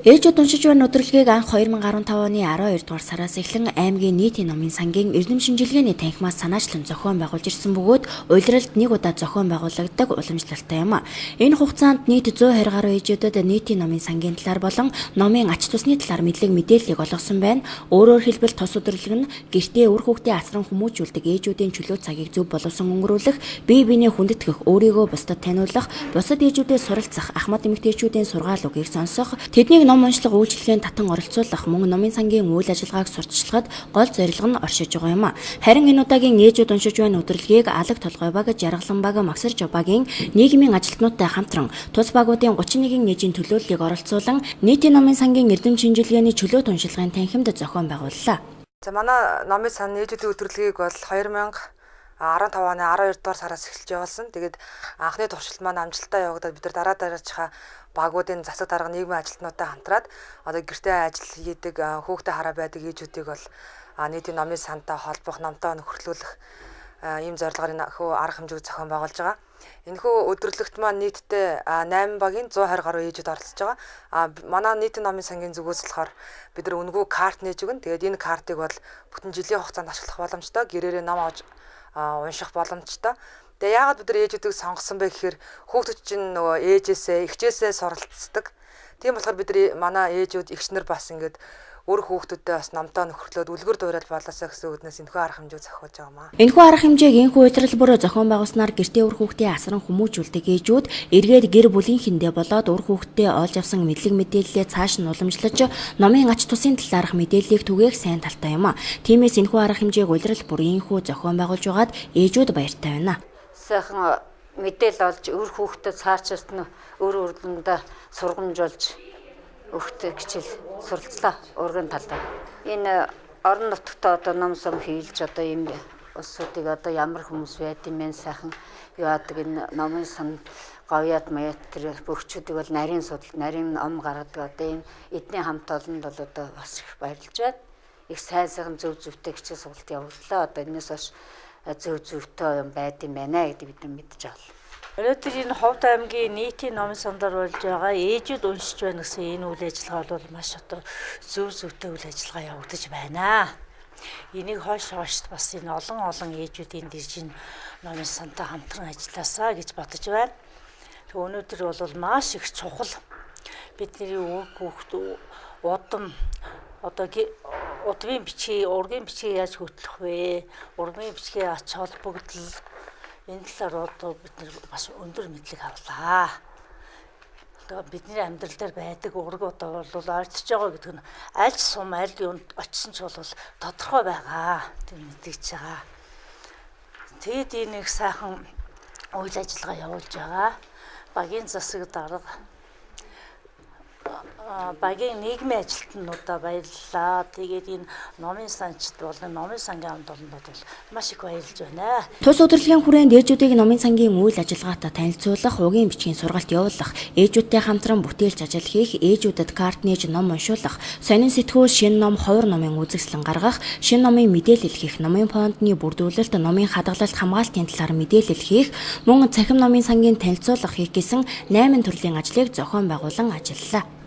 Ээжүүд уншиж буй өдөрлөгийг анх 2015 оны 12 дугаар сараас эхлэн аймгийн нийтийн номын сангийн эрдэм шинжилгээний танхимаас санаачлан зохион байгуулж ирсэн бөгөөд улиралд нэг удаа зохион байгуулагддаг уламжлалтай юм. Энэ хугацаанд нийт 120 гаруй ээжүүдэд нийтийн номын сангийн талаар болон номын ач тусны талаар мэдлэг мэдээллийг олгосон байна. Өөрөөр хэлбэл, тус өдөрлөг нь гэртээ үр хүүхдээ асран хүмүүжүүлдэг ээжүүдийн чөлөө цагийг зөв боловсон өнгөрүүлэх, бие биенээ хүндэтгэх, өөрийгөө бусдад таниулах, бусад ээжүүдээ суралцах, ахмад эмэгтэйчүүдийн сургаал үгийг сонсох, тэднийг ном уншлага үйлчилгээнд татан оролцуулах, мөн номын сангийн үйл ажиллагааг сурталчлахад гол зорилго нь оршиж байгаа юм. Харин энэ удаагийн ээжүүд уншиж буй өдөрлөгийг Алаг Толгой баг, Жаргалан баг, Магсарч багийн нийгмийн ажилтнуудтай хамтран тус багуудын 31 ээжийн төлөөллийг оролцуулан нийтийн номын сангийн эрдэм шинжилгээний чөлөөт уншилгын танхимд зохион байгууллаа. За, манай номын сан ээжүүдийн өдөрлөгийг бол 2015 оны 12 дугаар сараас эхэлж явуулсан. Тэгээд анхны туршилт маань амжилттай явагдаад, бид нар дараа дараачихаа багуудын засаг дарга, нийгмийн ажилтнуудтай хамтраад одоо гэртээ ажил хийдэг, хүүхдээ хараа байдаг ээжүүдийг бол нийтийн номын сантай холбох, номтой нөхөрлүүлэх ийм зорилгоор энэ хөө арга хэмжээг зохион байгуулж байгаа. Энэхүү өдөрлөгт маань нийтдээ 8 багийн 120 гаруй ээжүүд оролцож байгаа. Манай нийтийн номын сангийн зүгээс болохоор бид нар үнэгүй карт нээж өгнө. Тэгээд энэ картыг бол бүтэн жилийн хугацаанд ашиглах боломжтой. Гэрээрээ ном авч унших боломжтой. Тэгээ яагаад бид нар ээжүүдийг сонгосон бэ гэхээр хүүхдүүд чинь нөгөө ээжээсээ, эгчээсээ суралцдаг. Тийм болохоор бид нар манай ээжүүд, эгч нар бас ингээд өөр хүүхдүүдтэй бас номтой нөхөрлөөд үлгэр дуурайл болоосаа гэсэн үүднээс энэхүү арга хэмжээг зохиож байгаа юм аа. Энэхүү арга хэмжээг энэхүү улирал бүр зохион байгуулснаар гэртээ үр хүүхдээ асран хүмүүжүүлдэг ээжүүд эргээд гэр бүлийнхэндээ болоод үр хүүхдээ олж авсан мэдлэг мэдээллээ цааш нь уламжлаж, номын ач тусын талаарх мэдээллийг түгээх сайн талтай юм. Тиймээс энэхүү арга хэмжээг улирал бүр энэхүү зохион байгуулж байгаад ээжүүд баяртай байна. Сайхан мэдээлэл олж, үр хүүхдэд цаашаас нь өөр өрлөндөө сургамж болж өгт хичээл суралцлаа ургын талдаа. Энэ орон нутагт одоо ном сум хийлж, одоо ийм улсуудыг одоо ямар хүмүүс байд юм бэ, сайхан яадаг энэ номын сан говьяат маяат тэр бөхчүүдийг бол нарийн судал, нарийн ном гаргадаг, одоо энэ эдний хамт олонд бол одоо бас их баярлж байна. Их сайн сайхан зөв зөвтэй хичээл сургалт явууллаа. Одоо энэс хойш зөв зөвтэй юм байд юм байна гэдэг бид нар мэдж авлаа. Өнөөдөр энэ Ховд аймгийн нийтийн номын сандаар болж байгаа ээжүүд уншиж байна гэсэн энэ үйл ажиллагаа бол маш одоо зөв зөвтэй үйл ажиллагаа явагдаж байна. Энийг хойш хойшд бас энэ олон олон ээжүүд энд ирж энэ номын сантай хамтран ажилласаа гэж бодож байна. Тэг өнөөдөр бол маш их чухал, бидний үр хүүхд удам одоо удмын бичгийг, ургийн бичгийг яаж хөтлөх вэ? Урмын бичгийн ач холбогдол, энэ талаар одоо бид нар бас өндөр мэдлэг авлаа. Одоо бидний амьдрал дээр байдаг ураг одоо бол ойртож байгаа гэдэг нь аль сум, аль юунд очисон ч бол тодорхой байгаа. Тэр мэдгэж байгаа. Тэгээд энэ их сайхан үйл ажиллагаа явуулж байгаа. Багийн засаг дарга, багийн нийгмийн ажилтнуудаа баярлалаа. Тэгээд энэ номын санчд болон номын сангийн хамт олонд бол маш их баярлж байна. Тус удирдлагын хүрээнд ээжүүдийг номын сангийн үйл ажиллагаатай танилцуулах, угийн бичгийн сургалт явуулах, ээжүүдтэй хамтран бүтээлч ажил хийх, ээжүүдэд карт нээж ном уншуулах, сонин сэтгүүл, шинэ ном, ховор номын үзэсгэлэн гаргах, шинэ номын мэдээлэл хийх, номын фондны бүрдүүлэлт, номын хадгалалт, хамгаалтын талаар мэдээлэл хийх, мөн цахим номын сангийн танилцуулга хийх гэсэн 8 төрлийн ажлыг зохион байгуулан ажиллалаа.